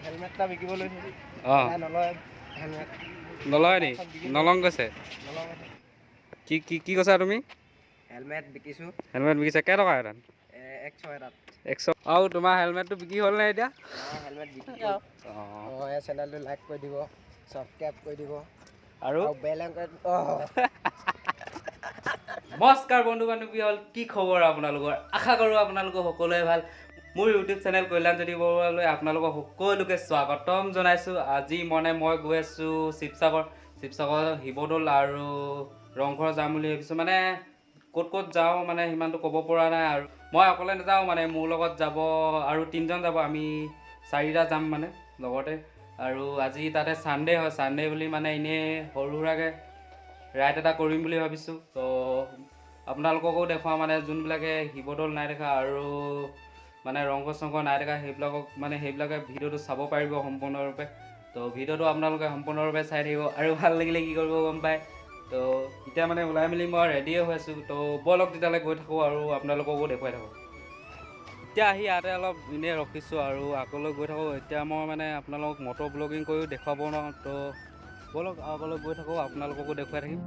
Helmet এটা বিকিব লৈছোঁ। অঁ। নলয় হেলমেট। নলয় নি? নলং কৈছে। নলওঁ। কি কি কি কৈছা তুমি? হেলমেট বিকিছোঁ। হেলমেট বিকিছা? কেইটকা এটাত? 100 এটাত। 100। আৰু তোমাৰ হেলমেটটো বিক্ৰী হ'ল নে এতিয়া? হেলমেট বিকি অঁ। অঁ, এই চেনেলটো লাইক কৰি দিব, ছাবস্ক্ৰাইব কৰি দিব আৰু আৰু বেল আইকন। অঁ। নমস্কাৰ বন্ধু বান্ধৱীসকল, কি খবৰ আপোনালোকৰ? আশা কৰোঁ আপোনালোকৰ সকলোৱে ভাল। মোৰ ইউটিউব চেনেল কল্যাণজ্যোতি বৰুৱালৈ আপোনালোকক সকলোকে স্বাগতম জনাইছোঁ। আজি মানে মই গৈ আছোঁ শিৱসাগৰ, শিৱসাগৰ শিৱদৌল আৰু ৰংঘৰ যাম বুলি ভাবিছোঁ। মানে ক'ত ক'ত যাওঁ মানে সিমানটো ক'ব পৰা নাই। আৰু মই অকলে নাযাওঁ, মানে মোৰ লগত যাব আৰু তিনিজন যাব, আমি চাৰিটা যাম মানে লগতে। আৰু আজি তাতে ছানডে হয়, ছানডে বুলি মানে এনেই সৰু সুৰাকৈ ৰাইড এটা কৰিম বুলি ভাবিছোঁ। তো আপোনালোককো দেখুৱাম, মানে যোনবিলাকে শিৱদৌল নাই দেখা আৰু মানে ৰংঘৰ চংঘৰ নাই দেখা, সেইবিলাকক মানে সেইবিলাকে ভিডিঅ'টো চাব পাৰিব সম্পূৰ্ণৰূপে। তো ভিডিঅ'টো আপোনালোকে সম্পূৰ্ণৰূপে চাই থাকিব আৰু ভাল লাগিলে কি কৰিব গম পায়। তো এতিয়া মানে ওলাই মেলি মই ৰেডিয়ে হৈ আছোঁ। তো ব'লক তেতিয়াহ'লে গৈ থাকোঁ আৰু আপোনালোককো দেখুৱাই থাকোঁ। এতিয়া আহি ইয়াতে অলপ এনেই ৰখিছোঁ আৰু আগলৈ গৈ থাকোঁ। এতিয়া মই মানে আপোনালোকক মটৰ ব্লগিং কৰিও দেখুৱাব নোৱাৰোঁ। তো ব'লক আগলৈ গৈ থাকোঁ, আপোনালোককো দেখুৱাই থাকিম।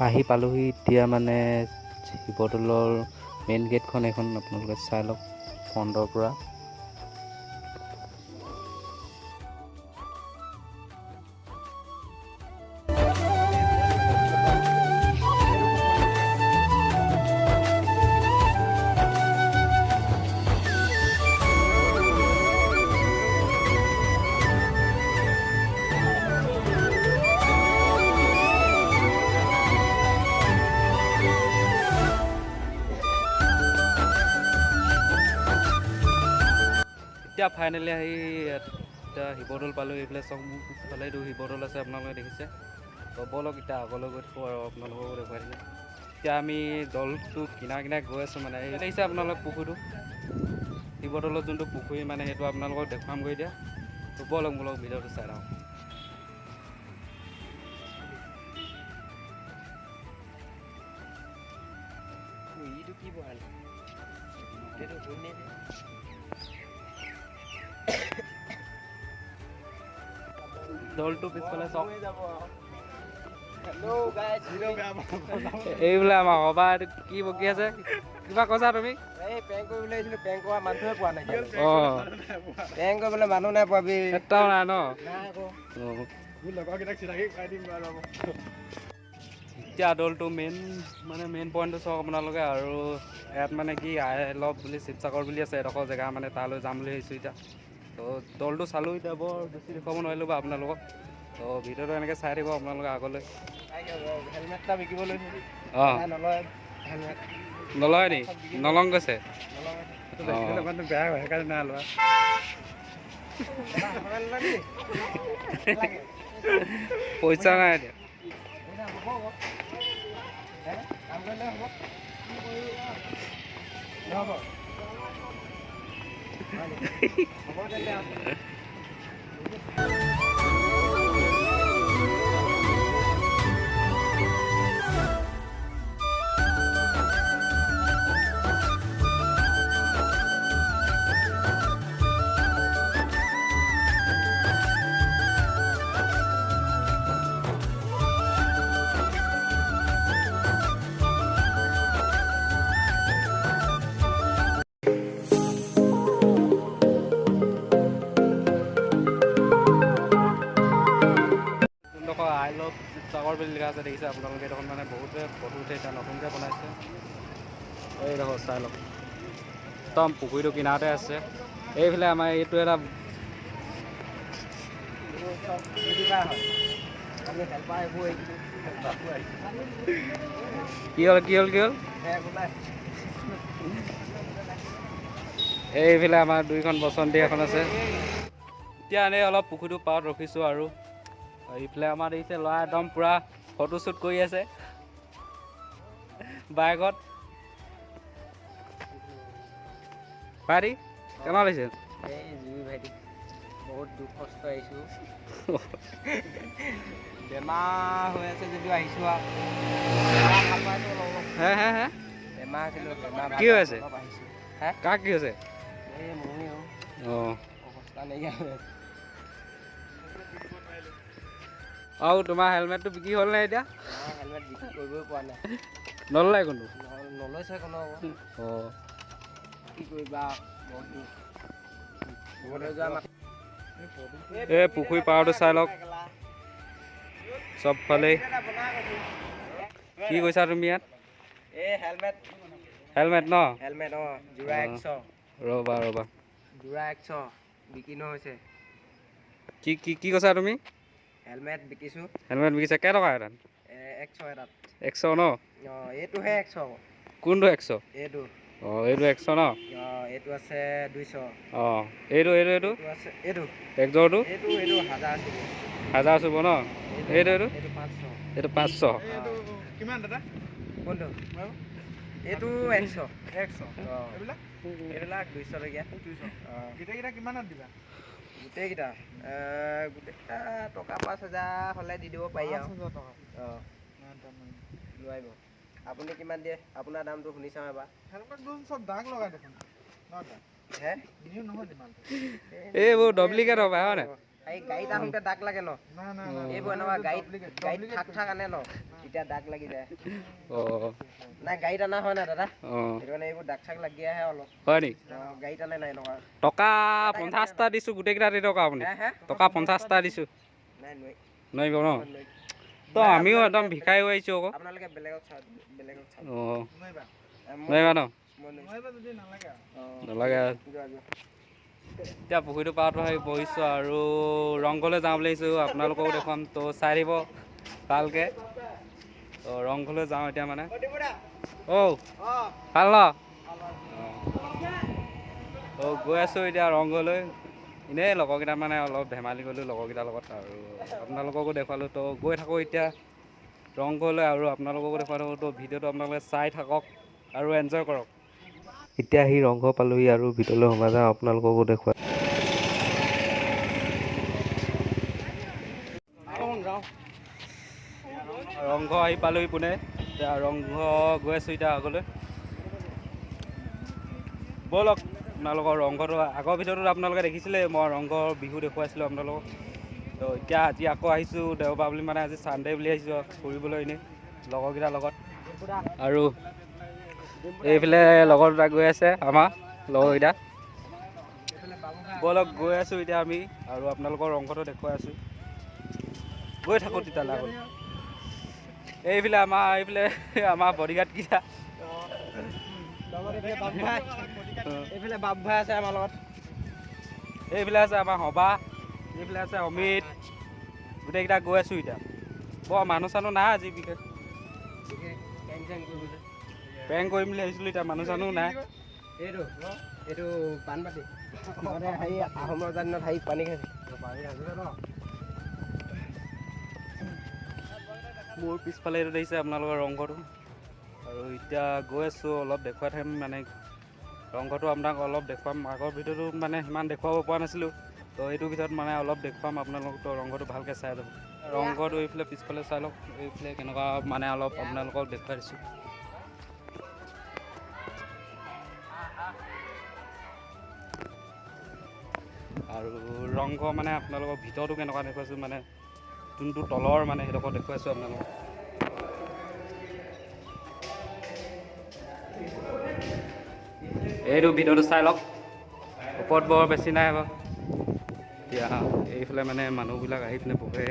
আহি পালোহি এতিয়া মানে শিৱদৌলৰ মেইন গেটখন এইখন, আপোনালোকে চাই লওক ফ্ৰণ্টৰ পৰা। এতিয়া ফাইনেলি আহি এতিয়া শিৱদৌল পালোঁ। এইফালে চাওক, মোৰ পিছফালে এইটো শিৱদৌল আছে, আপোনালোকে দেখিছে। তো ব'লক এতিয়া আগলৈ গৈ থাকোঁ আৰু আপোনালোককো দেখুৱাই থাকিম। এতিয়া আমি দলটো কিনা কিনা গৈ আছোঁ। মানে এই দেখিছে আপোনালোক পুখুৰীটো, শিৱদৌলত যোনটো পুখুৰী মানে সেইটো আপোনালোকক দেখুৱামগৈ এতিয়া। তো ব'লক মোৰ লগত ভিডিঅ'টো চাই থাকক। এইটো কি বহালি এইটো শুনি? দলটো পিছফালে চাওক। Hello guys. এইবোলে আমাৰ সভা, এইটো কি বকি আছে? কিবা কৈছা তুমি? এই প্ৰেংক কৰিবলৈ আহিছিলোঁ, প্ৰেংক কৰা মানুহে পোৱা নাই। অঁ। প্ৰেংক কৰিবলৈ মানুহ নাই পোৱা বি। এটাও নাই ন? নাই আকৌ। অঁ। মোৰ লগৰকেইটাক চিনাকি কৰাই দিম বাৰু। এতিয়া দলটো মেইন মানে মেইন পইণ্টটো চাওক আপোনালোকে। আৰু ইয়াত মানে কি আই লভ বুলি শিৱসাগৰ বুলি আছে এডোখৰ জেগা, মানে তালৈ যাম বুলি ভাবিছোঁ এতিয়া। তো দলটো চালোঁ, এতিয়া বৰ বেছি দেখুৱাব নোৱাৰিলোঁ বাৰু আপোনালোকক। তো ভিডিঅ'টো এনেকৈ চাই থাকিব আপোনালোকে আগলৈ। হেলমেট এটা বিকিব লৈছোঁ। অঁ। নলয় হেলমেট। নলয় নি? নলং কৈছে। নলয়। অঁ। মানুহ বেয়া হয়, সেইকাৰণে নাই লোৱা। পইচা নাই এতিয়া। কাম কৰিলে হ'ব নহ'ব? হ'ব তেন্তে। বুলি লিখা আছে, দেখিছে আপোনালোকে। এইডোখৰ মানে বহুতে ফটো উঠে, এতিয়া নতুনকৈ বনাইছে। এইডোখৰ চাই লওক, একদম পুখুৰীটো কিনাৰতে আছে। এইফালে আমাৰ এইটো এটা কি হ'ল কি হ'ল কি হ'ল, এইফালে আমাৰ দুইখন বসন্তী এখন আছে। এতিয়া এনেই অলপ পুখুৰীটো পাৰত ৰখিছোঁ আৰু এইফালে আমাৰ দেখিছে ল'ৰা একদম পূৰা ফটোশ্বুট কৰি আছে বাইকত। ভাইটি কেনেকুৱা লাগিছে? এই জুই ভাইটি বহুত দুখ কষ্ট আহিছোঁ, বেমাৰ হৈ আছে যদিও আহিছোঁ আৰু। হে হে হে বেমাৰ আছিলোঁ, বেমাৰ কি হৈ আছে? আহিছোঁ। হে কাক কি হৈছে? এই মোৰে অঁ, অৱস্থা নাইকিয়া হৈ আছে। আৰু তোমাৰ হেলমেটটো বিক্ৰী হ'ল নে এতিয়া? হেলমেট বিক্ৰী কৰিবই পৰা নাই। নল'লে কোনো? নলৈছে কোনো। অঁ, কি কৰিবা, বহুত দুখ। এই পুখুৰী পাৰটো চাই লওক চবফালেই। কি কৈছা তুমি ইয়াত? এই হেলমেট। হেলমেট ন? হেলমেট অঁ, যোৰা 100। ৰ'বা ৰ'বা, যোৰা 100 বিক্ৰী নহৈছে। কি কি কি কৈছা তুমি? হেলমেট বিকিছোঁ। হেলমেট বিকিছা কেইটকা এটাত? 100 এটাত। 100 ন? অঁ, এইটোহে 100। কোনটো 100? এইটো। অঁ, এইটো 100 ন? অঁ, এইটো আছে 200। অঁ, এইটো এইটো এইটো আছে এইটো একযোৰটো? এইটো এইটো 1000 চুব। 1000 চুব ন? এইটো এইটো এইটো 500। এইটো 500। এইটো কিমান দাদা? কোনটো? এইটো 100। 100। অঁ, এইবিলাক? এইবিলাক 200 টকীয়া। 200। অঁ, গোটেইকেইটা কিমানত দিবা? গোটেইকেইটা গোটেইকেইটা টকা 5000 হ'লে দি দিব পাৰি আৰু। 5000 টকা? অঁ, নোৱাৰিব। আপুনি কিমান দিয়ে? আপোনাৰ দামটো শুনি চাওঁ এবাৰ। হেলমেট দেখোন চব দাগ লগা দেখোন। হে নিউ নহয় ইমান। এইবোৰ ডুপ্লিকেট হ'ব হয় নাই? এই গাড়ীত আহোঁতে দাগ লাগে ন? এইবোৰ এনেকুৱা গাড়ীত গাড়ীত থাক থাক আনে ন, তেতিয়া দাগ লাগি যায়। অঁ, নাই গাড়ীত অনা হয় নাই দাদা? অঁ, সেইটো কাৰণে এইবোৰ দাগ চাগ লাগি আহে অলপ। হয় নেকি? অঁ, গাড়ীত আনে নাই এনেকুৱা। টকা 50টা দিছোঁ, গোটেইকেইটা দি টকা আপুনি। হে হে টকা 50টা দিছোঁ। নাই নোৱাৰি। নোৱাৰিব ন? তো আমিও একদম ভিখাৰী হৈ আহিছোঁ আকৌ। আপোনালোকে বেলেগক চাওক, বেলেগক চাওক। অঁ, নোৱাৰিবা? নোৱাৰিবা ন? নোৱাৰিবা যদি নালাগে আৰু। নালাগে। এতিয়া পুখুৰীটো পাৰত আহি বহিছোঁ আৰু ৰংঘৰলৈ যাওঁ বুলি আহিছোঁ, আপোনালোককো দেখুৱাম, তো চাই দিব ভালকৈ। তো ৰংঘৰলৈ যাওঁ এতিয়া মানে। অ' ভাল ন? অঁ, গৈ আছোঁ এতিয়া ৰংঘৰলৈ। এনেই লগৰকেইটা মানে অলপ ধেমালি কৰিলোঁ লগৰকেইটাৰ লগত আৰু আপোনালোককো দেখুৱালোঁ। তো গৈ থাকোঁ এতিয়া ৰংঘৰলৈ আৰু আপোনালোককো দেখুৱাই থাকোঁ। তো ভিডিঅ'টো আপোনালোকে চাই থাকক আৰু এনজয় কৰক। এতিয়া আহি ৰংঘৰ পালোহি আৰু ভিতৰলৈ সোমাই যাওঁ, আপোনালোককো দেখুৱাই। ৰংঘৰ আহি পালোহি পোনে। এতিয়া ৰংঘৰ গৈ আছোঁ এতিয়া আগলৈ। ব'লক আপোনালোকৰ ৰংঘৰটো আগৰ ভিডিঅ'টোত আপোনালোকে দেখিছিলে, মই ৰংঘৰ বিহু দেখুৱাইছিলোঁ আপোনালোকক। তো এতিয়া আজি আকৌ আহিছোঁ দেওবাৰ বুলি, মানে আজি ছানডে বুলি আহিছোঁ ফুৰিবলৈ এনেই লগৰকেইটাৰ লগত। আৰু এইফালে লগৰ দুটা গৈ আছে আমাৰ লগৰকেইটা। ব'লক গৈ আছোঁ এতিয়া আমি আৰু আপোনালোকৰ ৰংঘৰটো দেখুৱাই আছোঁ। গৈ থাকোঁ তেতিয়াহ'লে আগলৈ। এইফালে আমাৰ এইফালে আমাৰ বডিগাৰ্ডকেইটা। এইফালে বাপ ভাই আছে আমাৰ লগত। এইফালে আছে আমাৰ সভা, এইফালে আছে অমিত। গোটেইকেইটা গৈ আছোঁ এতিয়া। বৰ মানুহ চানুহ নাই আজি বিশেষ। প্ৰেংক কৰিম বুলি ভাবিছিলোঁ, এতিয়া মানুহ চানুহ নাই। এইটো এইটো বানপাতি মানে হেৰি আহোম ৰজাৰ দিনত হেৰি পানী খাইছিল। মোৰ পিছফালে এইটো দেখিছে আপোনালোকৰ ৰংঘৰটো। আৰু এতিয়া গৈ আছোঁ, অলপ দেখুৱাই থাকিম মানে ৰংঘৰটো আপোনাক অলপ দেখুৱাম। আগৰ ভিডিঅ'টো মানে সিমান দেখুৱাব পৰা নাছিলোঁ, তো এইটোৰ ভিতৰত মানে অলপ দেখুৱাম আপোনালোক। তো ৰংঘৰটো ভালকৈ চাই যাব। ৰংঘৰটো এইফালে পিছফালে চাই লওক, এইফালে কেনেকুৱা মানে অলপ আপোনালোকক দেখুৱাই দিছোঁ। আৰু ৰংঘৰ মানে আপোনালোকৰ ভিতৰটো কেনেকুৱা দেখুৱাইছোঁ, মানে যোনটো তলৰ মানে সেইডোখৰ দেখুৱাইছোঁ আপোনালোকক। এইটো ভিডিঅ'টো চাই লওক, ওপৰত বৰ বেছি নাই বাৰু। এতিয়া এইফালে মানে মানুহবিলাক আহি পিনে বহে।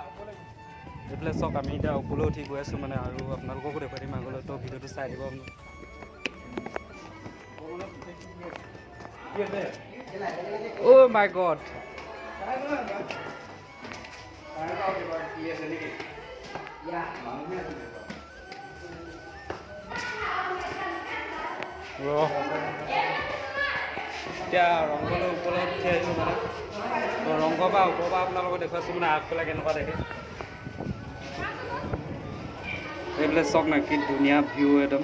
এইফালে চাওক, আমি এতিয়া ওপৰলৈ উঠি গৈ আছোঁ মানে, আৰু আপোনালোককো দেখুৱাই দিম আগলৈ। তো ভিডিঅ'টো চাই দিব আপোনালোক। অ' মাই গড, এতিয়া ৰংঘৰলৈ ওপৰলৈ উঠি আহিছোঁ মানে। তো ৰংঘৰ পৰা ওপৰৰ পৰা আপোনালোকক দেখুৱাইছোঁ মানে আগফালে কেনেকুৱা দেখে। এইফালে চাওক না, কি ধুনীয়া ভিউ একদম।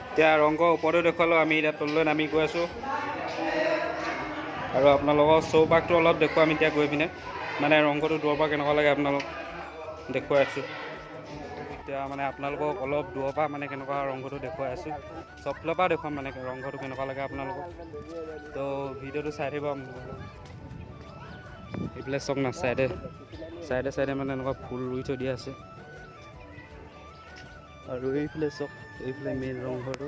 এতিয়া ৰংঘৰ ওপৰতো দেখুৱালোঁ, আমি এতিয়া তললৈ নামি গৈ আছোঁ আৰু আপোনালোকৰ চৌপাশটো অলপ দেখুৱাম এতিয়া গৈ পিনে, মানে ৰংঘৰটো দূৰৰ পৰা কেনেকুৱা লাগে আপোনালোক দেখুৱাই আছোঁ। এতিয়া মানে আপোনালোকক অলপ দূৰৰ পৰা মানে কেনেকুৱা ৰংঘৰটো দেখুৱাই আছোঁ, চব ফালৰ পৰা দেখুৱাম মানে ৰংঘৰটো কেনেকুৱা লাগে আপোনালোকক। তো ভিডিঅ'টো চাই থাকিব আপোনালোকে। এইফালে চাওক না, চাইডে চাইডে চাইডে মানে এনেকুৱা ফুল ৰুই থৈ দিয়া আছে। আৰু এইফালে চাওক, এইফালে মেইন ৰংঘৰটো।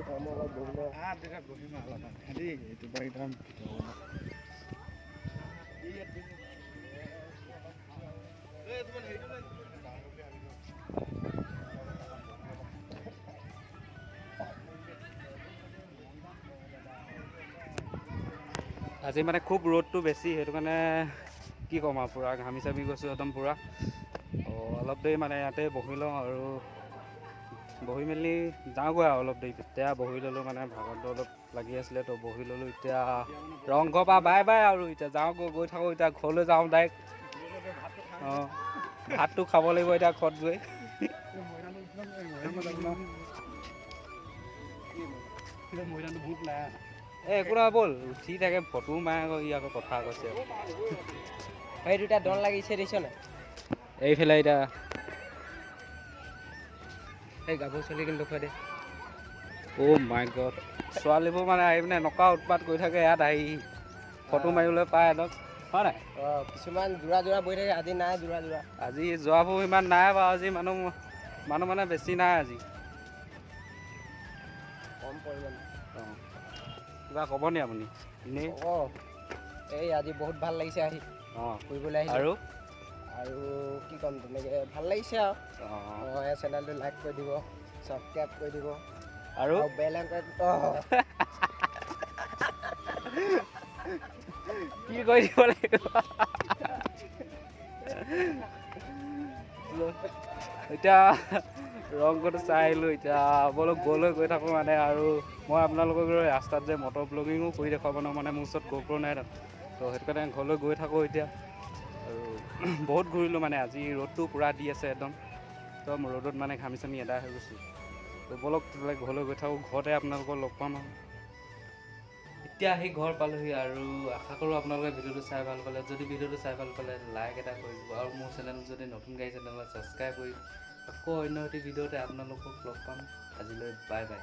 আজি মানে খুব ৰ'দটো বেছি, সেইটো কাৰণে কি ক'ম আৰু, পূৰা ঘামি চামি গৈছোঁ একদম পূৰা। অলপ দেৰি মানে ইয়াতে বহি লওঁ আৰু বহি মেলি যাওঁগৈ আৰু অলপ দেৰি। এতিয়া বহি ল'লোঁ মানে, ভাগৰটো অলপ লাগি আছিলে, তো বহি ল'লোঁ। এতিয়া ৰংঘৰ পৰা বাই বাই আৰু এতিয়া যাওঁগৈ, গৈ থাকোঁ এতিয়া ঘৰলৈ যাওঁ ডাইৰেক্ট। অঁ, ভাতটো খাব লাগিব এতিয়া ঘৰত গৈ। এই একো নহয়, ব'ল উঠি থাকে, ফটো মাৰে আকৌ, ই আকৌ কথা কৈছে। সেই দুটা দল লাগিছে দেখিছ নাই? এইফালে এতিয়া সেই গাভৰু ছোৱালী কিন্তু দেখুৱাই দে। অ' মাই গড, ছোৱালীবোৰ মানে আহি পিনে এনেকুৱা উৎপাত কৰি থাকে ইয়াত আহি, ফটো মাৰিবলৈ পায় একদম, হয় নাই? অঁ, কিছুমান যোৰা যোৰা বহি থাকে, আজি নাই যোৰা যোৰা। আজি যোৱাবোৰ ইমান নাই বাৰু, আজি মানুহ মানুহ মানে বেছি নাই আজি, কম পৰিমাণে। অঁ, কিবা ক'ব নি আপুনি এনেই? অঁ, এই আজি বহুত ভাল লাগিছে আহি, অঁ, ফুৰিবলৈ আহি। আৰু আৰু কি ক'ম, তেনেকৈ ভাল লাগিছে আৰু। অঁ, এই চেনেলটো লাইক কৰি দিব, ছাবস্ক্ৰাইব কৰি দিব, আৰু বেল আইকন কি কৰি দিব লাগিব। এতিয়া ৰংঘৰটো চাই আহিলোঁ, এতিয়া ব'লক গ'লৈ গৈ থাকোঁ মানে। আৰু মই আপোনালোকক ৰাস্তাত যে মটৰ ব্লগিঙো কৰি দেখুৱাব নোৱাৰোঁ, মানে মোৰ ওচৰত গ'প্ৰ নাই তাত, তো সেইটো কাৰণে ঘৰলৈ গৈ থাকোঁ এতিয়া। আৰু বহুত ঘূৰিলোঁ মানে আজি, ৰ'দটো পূৰা দি আছে একদম, একদম ৰ'দত মানে ঘামি চামি এদাই হৈ গৈছোঁ। তো ব'লক তেতিয়াহ'লে ঘৰলৈ গৈ থাকোঁ, ঘৰতে আপোনালোকক লগ পাম। আৰু এতিয়া আহি ঘৰ পালোহি আৰু আশা কৰোঁ আপোনালোকে ভিডিঅ'টো চাই ভাল পালে। যদি ভিডিঅ'টো চাই ভাল পালে লাইক এটা কৰি দিব, আৰু মোৰ চেনেল যদি নতুনকৈ আহিছে তেনেহ'লে ছাবস্ক্ৰাইব কৰি আকৌ অন্য এটি ভিডিঅ'তে আপোনালোকক লগ পাম। আজিলৈ বাই বাই।